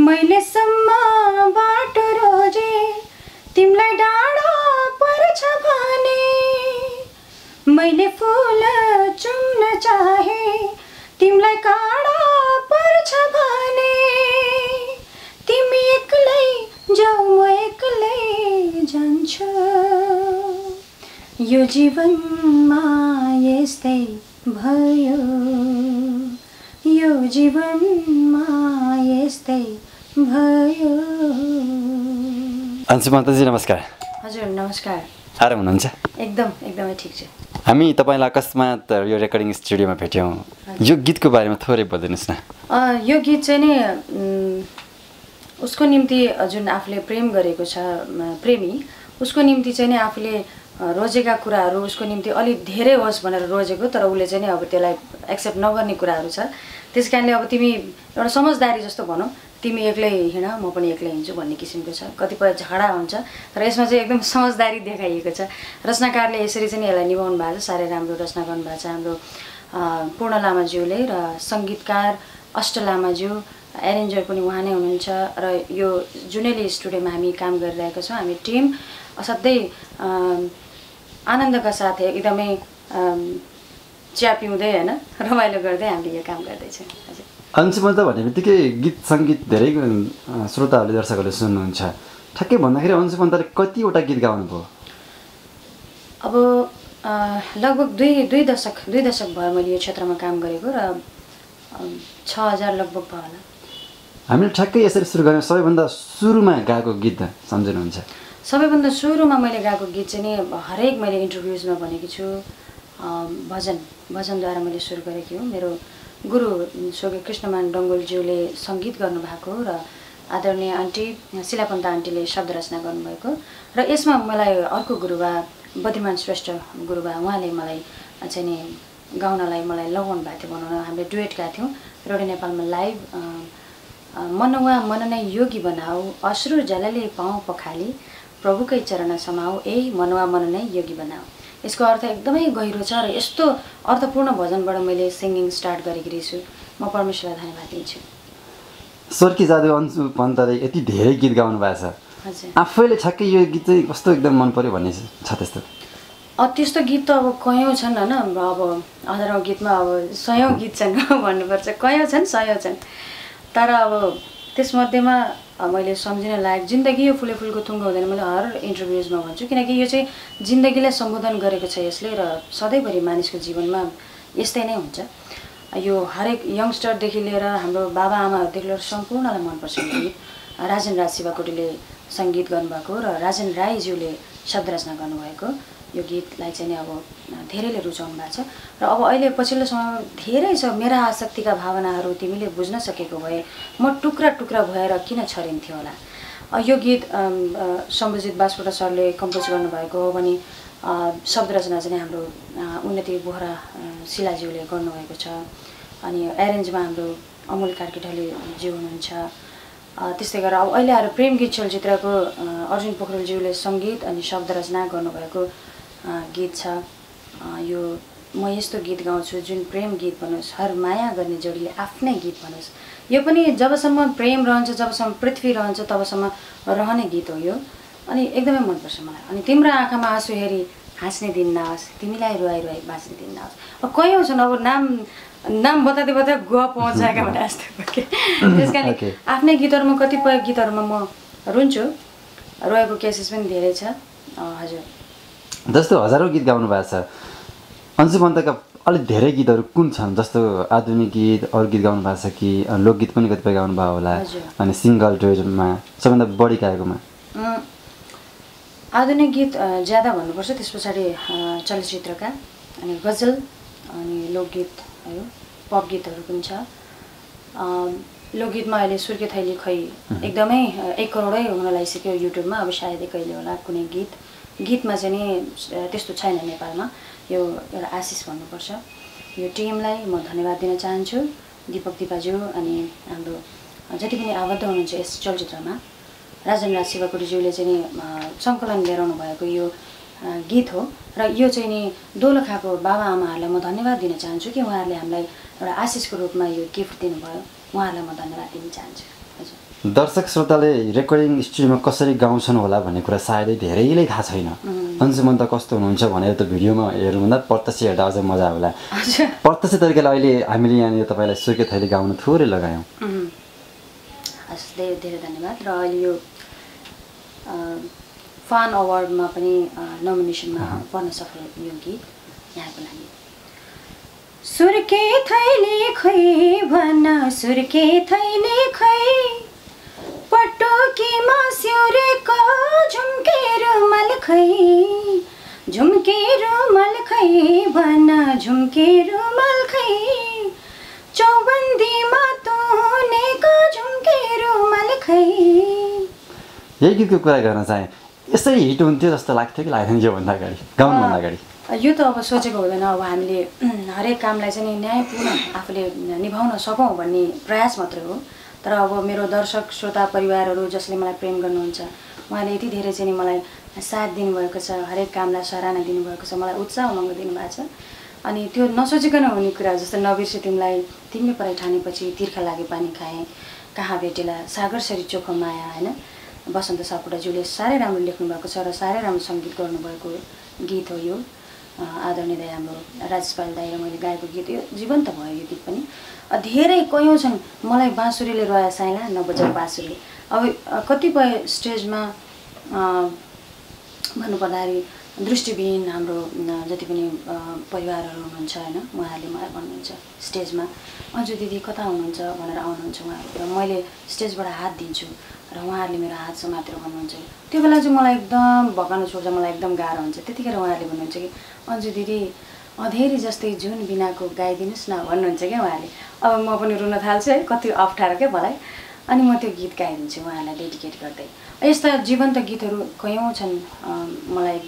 मैले सम्म बाटो रोजे तिमीलाई डाँडा पर्छ भने मैले फुल चुम्न चाहे तिमीलाई काँडा पर्छ भने तिमी एक्लै जाऊ म एक्लै जान्छु यो जीवनमा यस्तै भयो यो जीवनमा यस्तै भयो। अन्सु महतोजी नमस्कार। हजुर नमस्कार। आराम हुनुहुन्छ? एकदमै ठिक छ। हामी तपाईँलाई अकस्मात यो रेकर्डिङ स्टुडियोमा भेट्यौँ। यो गीतको बारेमा थोरै भनिदिनुहोस् न। यो गीत चाहिँ नि उसको निम्ति जुन आफूले प्रेम गरेको छ प्रेमी उसको निम्ति चाहिँ नि आफूले रोजेका कुराहरू उसको निम्ति अलिक धेरै होस् भनेर रोजेको, तर उसले चाहिँ नि अब त्यसलाई एक्सेप्ट नगर्ने कुराहरू छ। त्यस कारणले अब तिमी एउटा समझदारी जस्तो भनौँ, तिमी एक्लै हिँड म पनि एक्लै हिँड्छु भन्ने किसिमको छ। कतिपय झगडा हुन्छ तर यसमा चाहिँ एकदम समझदारी देखाइएको छ। रचनाकारले यसरी चाहिँ यसलाई निभाउनु भएको छ, साह्रै राम्रो रचना गर्नुभएको छ हाम्रो पूर्ण लामाज्यूले र सङ्गीतकार अष्ट लामाज्यू, एरेन्जर पनि उहाँ नै हुनुहुन्छ। र यो जुनेली स्टुडियोमा हामी काम गरिरहेका छौँ। हामी टिम असाध्यै आनन्दका साथ एकदमै चिया पिउँदै होइन रमाइलो गर्दै हामीले यो काम गर्दैछौँ। हजुर अन्सुमा त भन्ने बित्तिकै गीत सङ्गीत धेरै श्रोताहरूले दर्शकहरूले सुन्नुहुन्छ। ठ्याक्कै भन्दाखेरि अन्सुमन्तले कतिवटा गीत गाउनुभयो? अब लगभग दुई दशक भयो मैले यो क्षेत्रमा काम गरेको र 6000 लगभग भयो होला। हामीले ठ्याक्कै यसरी सुरु गऱ्यौँ। सबैभन्दा सुरुमा गाएको गीत सम्झिनुहुन्छ? सबैभन्दा सुरुमा मैले गाएको गीत चाहिँ नि हरेक मैले इन्टरभ्युजमा भनेको छु, भजनद्वारा मैले सुरु गरेकी हुँ। मेरो गुरु स्वर्गीय कृष्णमान डङ्गोलज्यूले सङ्गीत गर्नुभएको र आदरणीय आन्टी शिलापन्त आन्टीले शब्द रचना गर्नुभएको र यसमा मलाई अर्को गुरुबा बद्रीमान श्रेष्ठ गुरुबा उहाँले मलाई चाहिँ नि गाउनलाई मलाई लगाउनु भएको थियो बनाउन। हामीले डुएट गाएको थियौँ रेडियो नेपालमा लाइभ। मनवा मन नै योगी बनाऊ अश्रु जलले पाउँ पखाली प्रभुकै चरण समाऊ ए मनवा मन नै योगी बनाऊ। यसको अर्थ एकदमै गहिरो छ र यस्तो अर्थपूर्ण भजनबाट मैले सिङ्गिङ स्टार्ट गरेकी रहेछु। म परमेश्वरलाई धन्यवाद दिन्छु। स्वर्की जादु अन्सु पन्तले यति धेरै गीत गाउनु भएको छ। हजुर आफैले ठ्याक्कै यो गीत चाहिँ कस्तो एकदम मन पर्यो भन्ने छ त्यस्तो? त्यस्तो गीत त अब कयौँ छन् होइन। अब हजारौँ गीतमा अब 100औँ गीत छन् भन्नुपर्छ। कयौँ छन् 100 छन्, तर अब त्यसमध्येमा मैले सम्झिन लायक जिन्दगी यो फुले फुलको थुङ्गो हुँदैन मैले हर इन्टरभ्युजमा भन्छु, किनकि यो चाहिँ जिन्दगीलाई सम्बोधन गरेको छ यसले र सधैँभरि मानिसको जीवनमा यस्तै नै हुन्छ। यो हरेक यङ्स्टरदेखि लिएर हाम्रो बाबाआमाहरूदेखि लिएर सम्पूर्णलाई मनपर्छ यो गीत। राजेन राज शिवाकोटीले सङ्गीत गर्नुभएको र राजेन राईज्यूले शब्द रचना गर्नुभएको यो गीतलाई चाहिँ नि अब धेरैले रुचाउनु भएको छ। र अब अहिले पछिल्लो समयमा धेरै छ मेरा आसक्तिका भावनाहरू तिमीले बुझ्न सकेको भए म टुक्रा टुक्रा भएर किन छरिन्थ्यो होला। यो गीत सम्बुजित बास्कोटा सरले कम्पोज गर्नुभएको हो भने शब्द रचना चाहिँ हाम्रो उन्नति बोहरा शिलाज्यूले गर्नुभएको छ। अनि एरेन्जमा हाम्रो अमूल कार्कीढले ज्यू हुनुहुन्छ। त्यस्तै गरेर अब अहिले आएर प्रेम गीत चलचित्रको अर्जुन पोखरेलज्यूले सङ्गीत अनि शब्द रचना गर्नुभएको गीत छ। यो म यस्तो गीत गाउँछु जुन प्रेम गीत बनोस्, हर माया गर्ने जोडीले आफ्नै गीत बनोस्। यो पनि जबसम्म प्रेम रहन्छ जबसम्म पृथ्वी रहन्छ तबसम्म रहने गीत हो यो। अनि एकदमै मनपर्छ मलाई। अनि तिम्रो आँखामा आँसु हेरी हाँस्ने दिन नआओस् तिमीलाई रुवाई रुवाई बाँच्ने दिन नआओस्। अब कयौँ छन्, अब नाम बताउँदै गुवा पहुँच जाएका भने जस्तो के। त्यस कारण आफ्नै गीतहरूमा कतिपय गीतहरूमा म रुन्छु, रोएको केसेस पनि धेरै छ। हजुर जस्तो हजारौँ गीत गाउनु भएको छ। अन्सु पन्तका अलिक धेरै गीतहरू कुन छन्? जस्तो आधुनिक गीत अरू गीत गाउनु भएको छ कि लोकगीत पनि कतिपय गाउनु भयो होला? अनि सिङ्गल डुएटमा सबभन्दा बढी गाएकोमा? आधुनिक गीत ज्यादा भन्नुपर्छ, त्यस पछाडि चलचित्रका, अनि गजल, अनि लोकगीत भयो, पप गीतहरू पनि छ। लोकगीतमा अहिले सुर्के थैली खै एकदमै 1 करोडै हुन लागिसक्यो युट्युबमा। अब सायदै कहिले होला कुनै गीतमा चाहिँ नि त्यस्तो छैन नेपालमा। यो एउटा आशिष भन्नुपर्छ। यो टिमलाई म धन्यवाद दिन चाहन्छु, दीपक दिपाज्यू अनि हाम्रो जति पनि आबद्ध हुनुहुन्छ यस चलचित्रमा। राजेन राज शिवाकोटीज्यूले चाहिँ नि सङ्कलन गराउनु भएको यो गीत हो र यो चाहिँ नि दोलखाको बाबाआमाहरूलाई म धन्यवाद दिन चाहन्छु कि उहाँहरूले हामीलाई एउटा आशिषको रूपमा यो गिफ्ट दिनुभयो। उहाँहरूलाई म धन्यवाद दिन चाहन्छु। दर्शक श्रोताले रेकर्डिङ स्टुडियोमा कसरी गाउँछन् होला भन्ने कुरा सायदै धेरैले थाहा छैन। अन्जुमन त कस्तो हुनुहुन्छ भनेर त भिडियोमा हेर्नुभन्दा प्रत्यक्ष हेर्दा अझ मजा होला। प्रत्यक्ष तरिकाले अहिले हामीले यहाँनिर तपाईँलाई सुर्के थैली गाउन थोरै लगायौँ। हस्, धेरै धेरै धन्यवाद। र अहिले यो फान अवार्डमा पनि नोमिनेसनमा पर्न सफल यो गीत यहाँको लागि। सुर्के थैली खै भन सुर्के थैली खै पटुकीमा स्युरेको झुम्के रुमाल खै झुम्के रुमाल खै भन झुम्के रुमाल खै चौबन्दीमा तुनेको झुम्के रुमाल खै। यही गीतको कुरा गर्न चाहे यसरी हिट हुन्थ्यो जस्तो लाग्थ्यो कि लाग्दैन योभन्दा अगाडि गाउनुभन्दा अगाडि? यो त अब सोचेको हुँदैन। अब हामीले हरेक कामलाई चाहिँ न्यायपूर्ण आफूले निभाउन सकौँ भन्ने प्रयास मात्रै हो। तर अब मेरो दर्शक श्रोता परिवारहरू जसले मलाई प्रेम गर्नुहुन्छ उहाँले यति धेरै चाहिँ मलाई साथ दिनुभएको छ, हरेक कामलाई सराहना दिनुभएको छ, मलाई उत्साह उमङ्ग दिनुभएको छ। अनि त्यो नसोचिकन हुने कुरा जस्तो नबिर्से तिमीलाई तिमी पराई ठानेपछि तिर्खा लागे पानी खाएँ कहाँ भेटेला सागर सरी चोखो माया होइन वसन्त सापकोटाज्यूले साह्रै राम्रो लेख्नुभएको छ र साह्रै राम्रो सङ्गीत गर्नुभएको गीत हो यो। आदरणीय दाइ हाम्रो राजेश दाइ र मैले गाएको गीत यो जीवन्त भयो। यो गीत पनि धेरै कयौँ छन् मलाई बाँसुरीले रोया साइला नबजाऊ बाँसुरीले। अब कतिपय स्टेजमा भन्नुपर्दाखेरि दृष्टिविहीन हाम्रो जति पनि परिवारहरू हुनुहुन्छ होइन उहाँहरूले मलाई भन्नुहुन्छ स्टेजमा अन्जु दिदी कता हुनुहुन्छ भनेर आउनुहुन्छ उहाँहरू र मैले स्टेजबाट हात दिन्छु र उहाँहरूले मेरो हात समातेर भन्नुहुन्छ। त्यो बेला चाहिँ मलाई एकदम भगाउन छोड्छ, मलाई एकदम गाह्रो हुन्छ। त्यतिखेर उहाँहरूले भन्नुहुन्छ कि अन्जु दिदी अँधेरी जस्तै जुन बिनाको गाइदिनुहोस् न भन्नुहुन्छ क्या उहाँहरूले। अब म पनि रुन थाल्छु है, कति अप्ठ्यारो क्या मलाई। अनि म त्यो गीत गाइदिन्छु उहाँहरूलाई डेडिकेट गर्दै। यस्ता जीवन्त गीतहरू कयौँ छन्। मलाई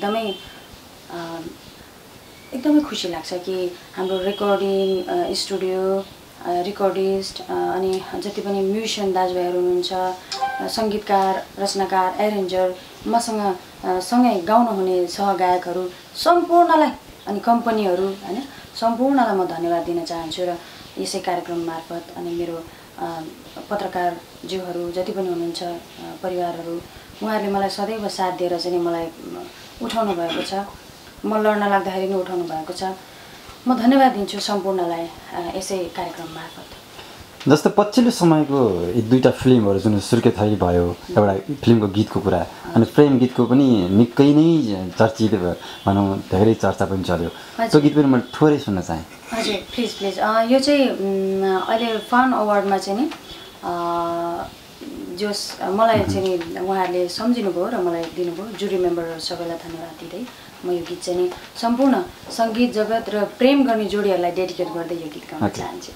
एकदमै खुसी लाग्छ कि हाम्रो रेकर्डिङ स्टुडियो रेकर्डिस्ट अनि जति पनि म्युजिसियन दाजुभाइहरू हुनुहुन्छ, सङ्गीतकार, रचनाकार, एरेन्जर, मसँग सँगै गाउन हुने सहगायकहरू सम्पूर्णलाई अनि कम्पनीहरू होइन सम्पूर्णलाई म धन्यवाद दिन चाहन्छु। र यसै कार्यक्रम मार्फत अनि मेरो पत्रकारज्यूहरू जति पनि हुनुहुन्छ परिवारहरू उहाँहरूले मलाई सदैव साथ दिएर चाहिँ मलाई उठाउनु भएको छ। म लड्न लाग्दाखेरि पनि उठाउनु भएको छ। म धन्यवाद दिन्छु सम्पूर्णलाई यसै कार्यक्रम मार्फत। जस्तो पछिल्लो समयको यी दुईवटा फिल्महरू जुन सुर्के थैली भयो एउटा फिल्मको गीतको कुरा अनि प्रेम गीतको पनि निकै नै चर्चित भनौँ धेरै चर्चा पनि चल्यो। त्यो गीत पनि म थोरै सुन्न चाहेँ। हजुर प्लिज प्लिज। यो चाहिँ अहिले फान अवार्डमा चाहिँ नि जोस मलाई चाहिँ नि उहाँहरूले सम्झिनुभयो र मलाई दिनुभयो। जुरी मेम्बरहरू सबैलाई धन्यवाद दिँदै म यो गीत चाहिँ नि सम्पूर्ण सङ्गीत जगत र प्रेम गर्ने जोडीहरूलाई डेडिकेट गर्दै यो गीत गाउन चाहन्छु।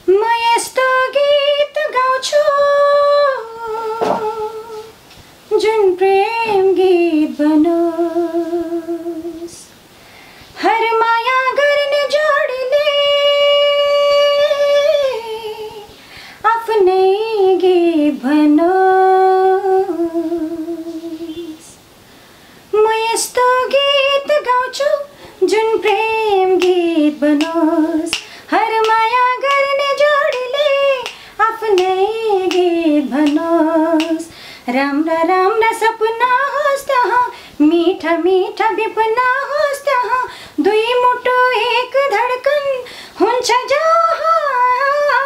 म यस्तो गीत गाउँछु जुन प्रेम गीत बनोस् हर माया गर्ने जोडीले आफ्नै गीत बनोस्। म यस्तो गीत गाउँछु जुन प्रेम गीत बनोस् हर माया गर्ने जोडीले आफ्नै गीत बनोस्। राम्रा राम्रा सपना होस् तहाँ मीठा मीठा विपना होस् तहाँ दुई मुटु एक धडकन हुन्छ जहाँ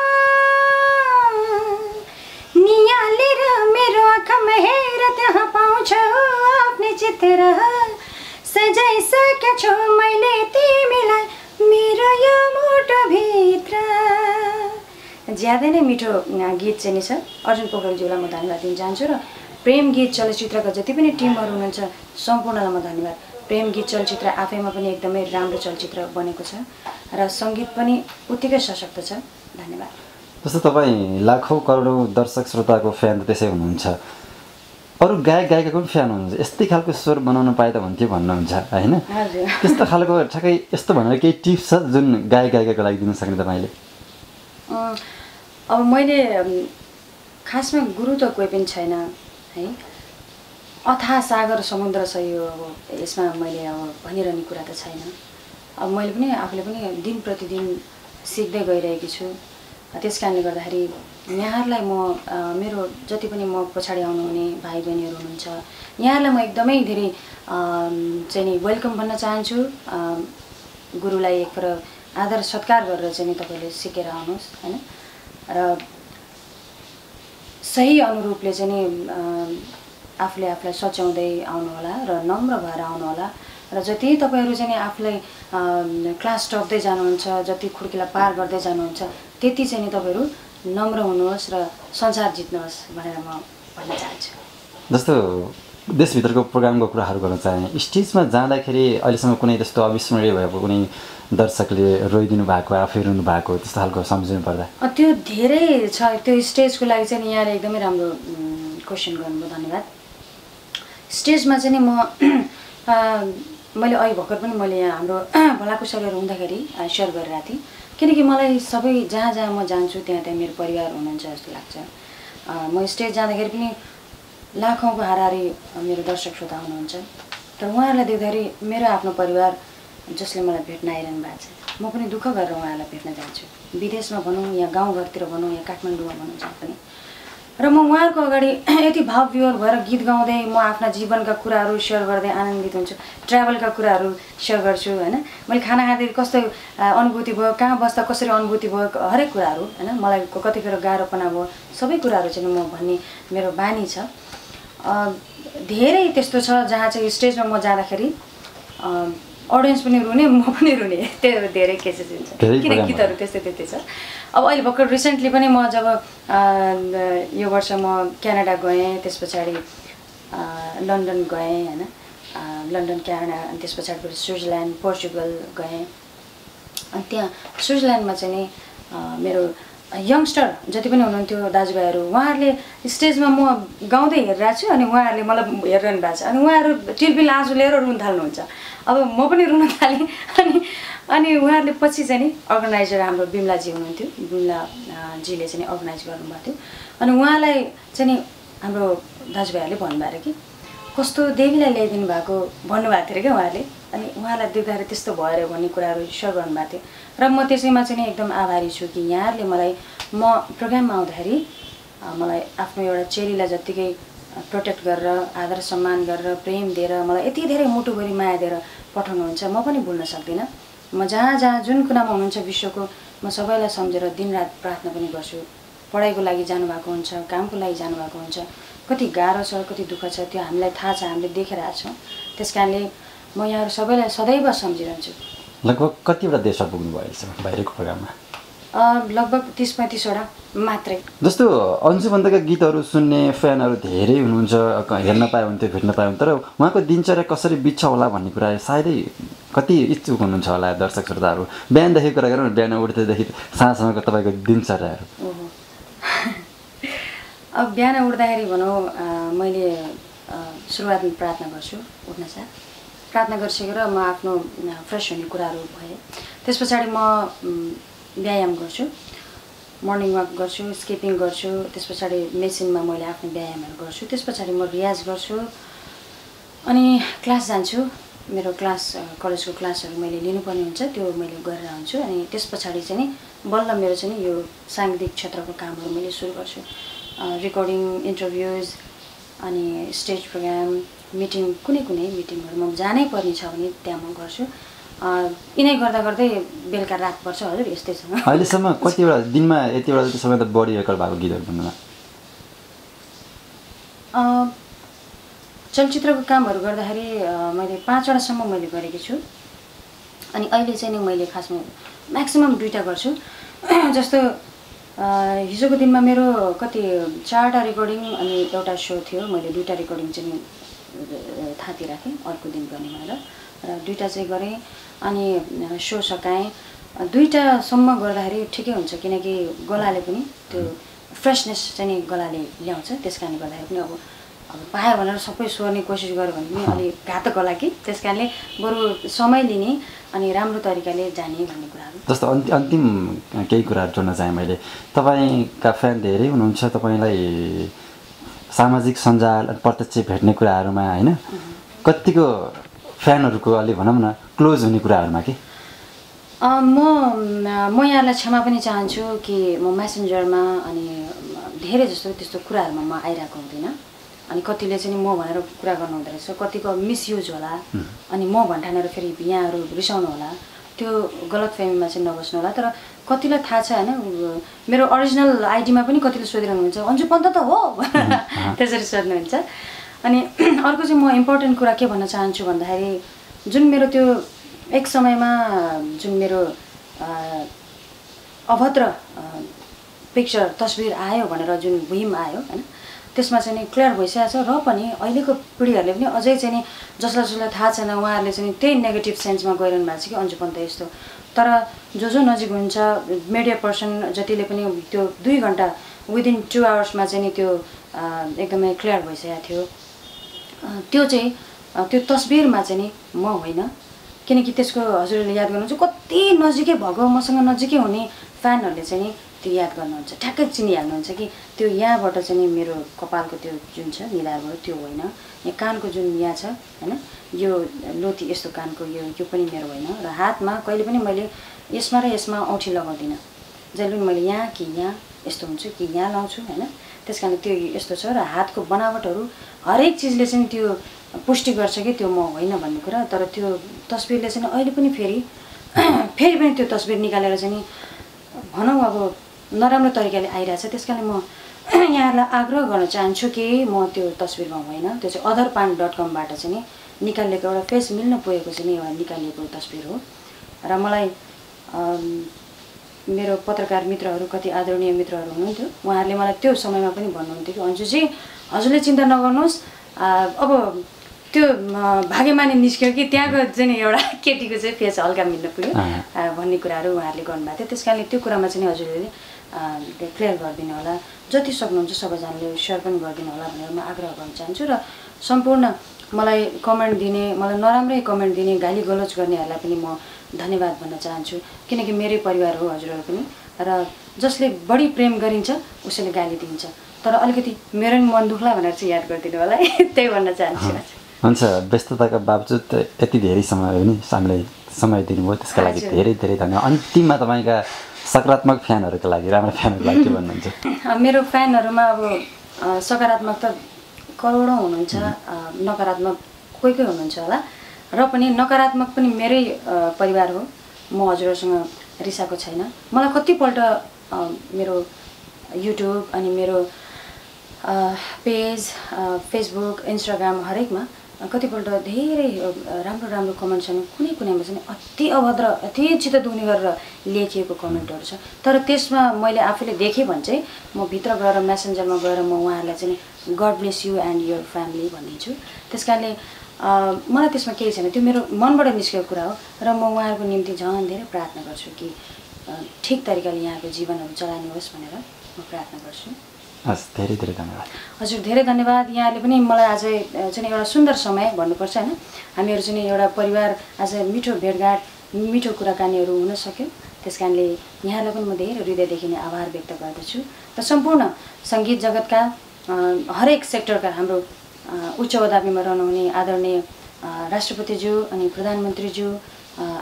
नियालेर मेरो आँखामा हेर त्यहाँ पाउँछ आफ्नै चित्र सजाइसकेको छु मैले तिमीलाई मेरो यो मुटुभित्र। ज्यादै नै मिठो गीत चाहिँ नि छ। अर्जुन पोखरेलज्यूलाई म धन्यवाद दिन चाहन्छु र प्रेम गीत चलचित्रका जति पनि टिमहरू हुनुहुन्छ सम्पूर्णलाई म धन्यवाद। प्रेम गीत चलचित्र आफैमा पनि एकदमै राम्रो चलचित्र बनेको छ र सङ्गीत पनि उत्तिकै सशक्त छ। धन्यवाद। जस्तो तपाईँ लाखौँ करोडौँ दर्शक श्रोताको फ्यान त त्यसै हुनुहुन्छ, अरू गायक गायिकाको पनि फ्यान हुनुहुन्छ। यस्तै खालको स्वर बनाउन पाए त हुन्थ्यो भन्नुहुन्छ होइन? त्यस्तो खालको ठ्याक्कै यस्तो भनेर केही टिप्स छ जुन गायक गायिकाको लागि दिन सक्ने तपाईँले? अब मैले खासमा गुरु त कोही पनि छैन है। अथाह सागर समुद्र छ यो। अब यसमा मैले अब भनिरहने कुरा त छैन। अब मैले पनि आफूले पनि दिन प्रतिदिन सिक्दै गइरहेकी छु। त्यस कारणले गर्दाखेरि यहाँहरूलाई म मेरो जति पनि म पछाडि आउनुहुने भाइ बहिनीहरू हुनुहुन्छ यहाँहरूलाई म एकदमै धेरै चाहिँ नि वेलकम भन्न चाहन्छु। गुरुलाई एकपर आदर सत्कार गरेर चाहिँ नि तपाईँले सिकेर आउनुहोस् होइन र सही अनुरूपले चाहिँ नि आफूले आफूलाई सच्याउँदै आउनुहोला र नम्र भएर आउनुहोला र जति तपाईँहरू चाहिँ नि आफूलाई क्लास टप्दै जानुहुन्छ जति खुड्किला पार गर्दै जानुहुन्छ त्यति चाहिँ नि तपाईँहरू नम्र हुनुहोस् र संसार जित्नुहोस् भनेर म भन्न चाहन्छु। जस्तो देशभित्रको प्रोग्रामको कुराहरू गर्न चाहे स्टेजमा जाँदाखेरि अहिलेसम्म कुनै त्यस्तो अविस्मरणीय भएको कुनै दर्शकले रोइदिनु भएको आफै रुनु भएको त्यस्तो खालको सम्झिनु पर्दा? त्यो धेरै छ। त्यो स्टेजको लागि चाहिँ यहाँले एकदमै राम्रो क्वेसन गर्नुभयो, धन्यवाद। स्टेजमा चाहिँ नि मैले अहिले भर्खर पनि मैले यहाँ हाम्रो भलाकुसारीहरू हुँदाखेरि सेयर गरिरहेको थिएँ किनकि मलाई सबै जहाँ जहाँ म जान्छु त्यहाँ त्यहाँ मेरो परिवार हुनुहुन्छ जस्तो लाग्छ। म स्टेज जाँदाखेरि पनि लाखौँको हाराहारी मेरो दर्शक श्रोता हुनुहुन्छ तर उहाँहरूलाई देख्दाखेरि मेरो आफ्नो परिवार जसले मलाई भेट्न आइरहनु भएको छ म पनि दुःख गरेर उहाँहरूलाई भेट्न जान्छु। विदेशमा भनौँ या गाउँघरतिर भनौँ या काठमाडौँमा भनौँ जहाँ पनि र म उहाँहरूको अगाडि यति भाव विह्वल भएर गीत गाउँदै म आफ्ना जीवनका कुराहरू सेयर गर्दै आनन्दित हुन्छु। ट्राभलका कुराहरू सेयर गर्छु होइन। मैले खाना खाँदाखेरि कस्तो अनुभूति भयो, कहाँ बस्दा कसरी अनुभूति भयो, हरेक कुराहरू होइन। मलाई कतिखेर गाह्रोपना भयो सबै कुराहरू चाहिँ म भन्ने मेरो बानी छ। धेरै त्यस्तो छ जहाँ चाहिँ स्टेजमा म जाँदाखेरि अडियन्स पनि रुने म पनि रुने त्यो धेरै केसेस हुन्छ किन गीतहरू त्यस्तै छ। अब अहिले भर्खर रिसेन्टली पनि म जब यो वर्ष म क्यानाडा गएँ त्यस पछाडि लन्डन गएँ होइन। लन्डन क्यानाडा अनि त्यस पछाडि स्विजरल्यान्ड पोर्चुगल गएँ। अनि त्यहाँ स्विजरल्यान्डमा चाहिँ नि मेरो यङ्स्टर जति पनि हुनुहुन्थ्यो दाजुभाइहरू उहाँहरूले स्टेजमा म गाउँदै हेरिरहेको छु अनि उहाँहरूले मलाई हेरिरहनु भएको छ अनि उहाँहरू टिलपिल आँसु लिएर रुन थाल्नुहुन्छ। अब म पनि रुन थालेँ अनि उहाँहरूले पछि चाहिँ नि अर्गनाइजर हाम्रो बिमलाजी हुनुहुन्थ्यो, बिमलाजीले चाहिँ अर्गनाइज गर्नुभएको थियो अनि उहाँलाई चाहिँ नि हाम्रो दाजुभाइहरूले भन्नुभयो अरे कि कस्तो देवीलाई ल्याइदिनु भएको भन्नुभएको थियो अरे क्या उहाँहरूले। अनि उहाँलाई देख्दाखेरि त्यस्तो भयो अरे भन्ने कुराहरू सेयर गर्नुभएको थियो र म त्यसैमा चाहिँ नि एकदम आभारी छु कि यहाँहरूले मलाई म प्रोग्राममा आउँदाखेरि मलाई आफ्नो एउटा चेलीलाई जत्तिकै प्रोटेक्ट गरेर आदर सम्मान गरेर प्रेम दिएर मलाई यति धेरै मुटुभरि माया दिएर पठाउनुहुन्छ म पनि भुल्न सक्दिनँ। म जहाँ जहाँ जुन कुनामा हुनुहुन्छ विश्वको म सबैलाई सम्झेर दिनरात प्रार्थना पनि गर्छु। पढाइको लागि जानुभएको हुन्छ, कामको लागि जानुभएको हुन्छ, कति गाह्रो छ कति दुःख छ त्यो हामीलाई थाहा छ, हामीले देखेर आएको छौँ। त्यस कारणले म यहाँहरू सबैलाई सदैव सम्झिरहन्छु। लगभग कतिवटा देशमा पुग्नुभयो अहिलेसम्म बाहिरको प्रोग्राममा? लगभग 30-35 वटा मात्रै। जस्तो अन्जु बन्धका गीतहरू सुन्ने फ्यानहरू धेरै हुनुहुन्छ, हेर्न पाए हुन्थ्यो भेट्न पाए हुन्थ्यो तर उहाँको दिनचर्या कसरी बित्छ होला भन्ने कुरा सायदै कति इच्छुक हुनुहुन्छ होला दर्शक श्रोताहरू। बिहानदेखि कुरा गरौँ, बिहान उठ्दैदेखि साँझसम्मको तपाईँको दिनचर्याहरू। अब बिहान उठ्दाखेरि भनौँ मैले सुरुवातमा प्रार्थना गर्छु उठ्नसाथ। प्रार्थना गरिसकेर म आफ्नो फ्रेस हुने कुराहरू भए त्यस पछाडि म व्यायाम गर्छु, मर्निङ वाक गर्छु, स्किपिङ गर्छु। त्यस पछाडि मेसिनमा मैले आफ्नो व्यायामहरू गर्छु। त्यस पछाडि म रियाज गर्छु अनि क्लास जान्छु। मेरो क्लास कलेजको क्लासहरू मैले लिनुपर्ने हुन्छ त्यो मैले गरेर आउँछु अनि त्यस पछाडि चाहिँ नि बल्ल मेरो चाहिँ नि यो साङ्गीतिक क्षेत्रको कामहरू मैले सुरु गर्छु। रेकर्डिङ, इन्टरभ्युज अनि स्टेज प्रोग्राम, मिटिङ, कुनै मिटिङहरू म जानै पर्ने छ भने त्यहाँ म गर्छु। यिनै गर्दा गर्दै बेलुका रात पर्छ हजुर यस्तै छ। अहिलेसम्म कतिवटा दिनमा यतिवटा जति समय त बढी रेकर्ड भएको गीतहरू भन्नुमा? चलचित्रको कामहरू गर्दाखेरि मैले 5 वटासम्म मैले गरेकी छु अनि अहिले चाहिँ नि मैले खासमा म्याक्सिमम् 2टा गर्छु। जस्तो हिजोको दिनमा मेरो कति 4टा रेकर्डिङ अनि एउटा सो थियो। मैले 2टा रेकर्डिङ चाहिँ थाती राखेँ अर्को दिन गर्ने भनेर र 2टा चाहिँ गरेँ अनि सो सकाएँ। 2टासम्म गर्दाखेरि ठिकै हुन्छ किनकि गलाले पनि त्यो फ्रेसनेस चाहिँ नि गलाले ल्याउँछ। त्यस कारणले गर्दाखेरि पनि अब पायो भनेर सबै स्वर्ने कोसिस गर्यो भने पनि अलि घातक होला कि त्यस कारणले बरु समय लिने अनि राम्रो तरिकाले जाने भन्ने कुराहरू। जस्तो अन्तिम केही कुराहरू जोड्न चाहेँ मैले। तपाईँका फ्यान धेरै हुनुहुन्छ, तपाईँलाई सामाजिक सञ्जाल प्रत्यक्ष भेट्ने कुराहरूमा होइन कतिको फ्यानहरूको अलि भनौँ न क्लोज हुने कुराहरूमा कि म यहाँलाई क्षमा पनि चाहन्छु कि म मेसेन्जरमा अनि धेरै जस्तो त्यस्तो कुराहरूमा म आइरहेको हुँदैन अनि कतिले चाहिँ म भनेर कुरा गर्नु हुँदो रहेछ कतिको मिसयुज होला अनि म भन्ठानेर फेरि यहाँहरू रिसाउनु होला त्यो गलत फेमीमा चाहिँ नबस्नु होला तर कतिलाई थाहा छ होइन मेरो ओरिजिनल आइडीमा पनि कतिले सोधिरहनुहुन्छ अन्जु पन्त त हो त्यसरी सोध्नुहुन्छ अनि अर्को चाहिँ म इम्पोर्टेन्ट कुरा के भन्न चाहन्छु भन्दाखेरि जुन मेरो त्यो एक समयमा जुन मेरो अभद्र पिक्चर तस्बिर आयो भनेर जुन भुइँमा आयो होइन त्यसमा चाहिँ नि क्लियर भइसकेको छ र पनि अहिलेको पिँढीहरूले पनि अझै चाहिँ नि जसलाई थाहा छैन उहाँहरूले चाहिँ त्यही नेगेटिभ सेन्समा गइरहनु भएको छ कि अन्जु पन्त यस्तो तर जो नजिक हुन्छ मिडिया पर्सन जतिले पनि त्यो 2 घन्टा विदिन 2 आवर्समा चाहिँ नि त्यो एकदमै क्लियर भइसकेको थियो त्यो चाहिँ त्यो तस्बिरमा चाहिँ नि म होइन किनकि त्यसको हजुरहरूले याद गर्नुहुन्छ कति नजिकै भएको मसँग नजिकै हुने फ्यानहरूले चाहिँ नि त्यो याद गर्नुहुन्छ ठ्याक्कै चिनिहाल्नुहुन्छ कि त्यो यहाँबाट चाहिँ नि मेरो कपालको त्यो जुन छ निधारबाट त्यो होइन यहाँ कानको जुन यहाँ छ होइन यो लोती यस्तो कानको यो पनि मेरो होइन र हातमा कहिले पनि मैले यसमा र यसमा औँठी लगाउँदिनँ जहिले पनि मैले यहाँ कि यहाँ यस्तो हुन्छु कि यहाँ लाउँछु होइन त्यस कारण त्यो यस्तो छ र हातको बनावटहरू हरेक चिजले चाहिँ त्यो पुष्टि गर्छ कि त्यो म होइन भन्ने कुरा तर त्यो तस्बिरले चाहिँ अहिले पनि फेरि पनि त्यो तस्बिर निकालेर चाहिँ नि भनौँ अब नराम्रो तरिकाले आइरहेछ त्यस कारण म यहाँहरूलाई आग्रह गर्न चाहन्छु कि म त्यो तस्बिरमा होइन त्यो चाहिँ otherpan.com.बाट चाहिँ नि निकालिएको एउटा फेस मिल्न पुगेको चाहिँ नि एउटा निकालिएको तस्बिर हो र मलाई मेरो पत्रकार मित्रहरू कति आदरणीय मित्रहरू हुनुहुन्थ्यो उहाँहरूले मलाई त्यो समयमा पनि भन्नुहुन्थ्यो कि अन्जुजी हजुरले चिन्ता नगर्नुहोस् अब त्यो भाग्यमानी निस्क्यो कि त्यहाँको चाहिँ एउटा केटीको चाहिँ फेस हल्का मिल्न पुग्यो भन्ने कुराहरू उहाँहरूले गर्नुभएको थियो त्यस कारणले त्यो कुरामा चाहिँ हजुरले क्लियर गरिदिनु होला जति सक्नुहुन्छ सबैजनाले सेयर पनि गरिदिनु होला भनेर म आग्रह गर्न चाहन्छु र सम्पूर्ण मलाई कमेन्ट दिने मलाई नराम्रै कमेन्ट दिने गाली गलोच गर्नेहरूलाई पनि म धन्यवाद भन्न चाहन्छु किनकि मेरै परिवार हो हजुरहरू पनि र जसले बढी प्रेम गरिन्छ उसैले गाली दिन्छ तर अलिकति मेरो पनि मन दुख्ला भनेर चाहिँ याद गरिदिनु होला त्यही भन्न चाहन्छु हुन्छ व्यस्तताका बावजुद यति धेरै समय हो नि हामीलाई समय दिनुभयो त्यसका लागि धेरै धेरै धन्यवाद अन्तिममा तपाईँका सकारात्मक फ्यानहरूको लागि राम्रो फ्यानहरूको लागि के भन्नुहुन्छ मेरो फ्यानहरूमा अब सकारात्मक त करोडौँ हुनुहुन्छ नकारात्मक कोही कोही हुनुहुन्छ होला र पनि नकारात्मक पनि मेरै परिवार हो म हजुरहरूसँग रिसाएको छैन मलाई कतिपल्ट मेरो युट्युब अनि मेरो पेज फेसबुक इन्स्टाग्राम हरेकमा कतिपल्ट धेरै राम्रो राम्रो कमेन्ट्सहरू कुनैमा चाहिँ अति अभद्र अति चित्त दुख्ने गरेर लेखिएको कमेन्टहरू छ तर त्यसमा मैले आफूले देखेँ भने चाहिँ म भित्र गएर मेसेन्जरमा गएर म उहाँहरूलाई चाहिँ god bless you and your family भनिदिन्छु त्यस कारणले मलाई त्यसमा केही छैन त्यो मेरो मनबाट निस्केको कुरा हो र म उहाँहरूको निम्ति झन् धेरै प्रार्थना गर्छु कि ठिक तरिकाले यहाँको जीवनहरू चलाउने होस् भनेर म प्रार्थना गर्छु हस् धेरै धेरै धन्यवाद हजुर धेरै धन्यवाद यहाँले पनि मलाई आज चाहिँ एउटा सुन्दर समय भन्नुपर्छ होइन हामीहरू चाहिँ एउटा परिवार आज मिठो भेटघाट मिठो कुराकानीहरू हुन सक्यो त्यस कारणले यहाँलाई पनि म धेरै हृदयदेखि नै आभार व्यक्त गर्दछु र सम्पूर्ण सङ्गीत जगतका हरेक सेक्टरका हाम्रो उच्च ओदाबीमा रहनुहुने आदरणीय राष्ट्रपतिज्यू अनि प्रधानमन्त्रीज्यू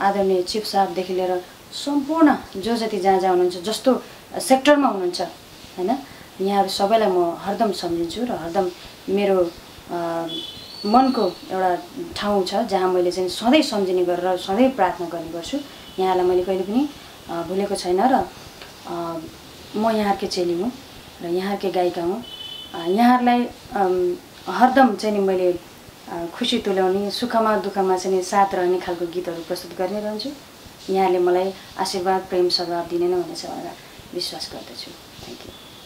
आदरणीय चिफ साहबदेखि लिएर सम्पूर्ण जो जति जहाँ हुनुहुन्छ जस्तो सेक्टरमा हुनुहुन्छ होइन यहाँहरू सबैलाई म हरदम सम्झिन्छु र हरदम मेरो मनको एउटा ठाउँ छ जहाँ मैले चाहिँ सधैँ सम्झिने गरेर सधैँ प्रार्थना गर्ने गर्छु यहाँलाई मैले कहिले पनि भुलेको छैन र म यहाँहरूकै चेली हुँ र यहाँहरूकै गायिका हुँ यहाँहरूलाई हरदम चाहिँ नि मैले खुसी तुल्याउने सुखमा दुःखमा चाहिँ नि साथ रहने खालको गीतहरू प्रस्तुत गर्ने रहन्छु यहाँले मलाई आशीर्वाद प्रेम सद्भाव दिने नै हुनेछ भनेर विश्वास गर्दछु थ्याङ्क यू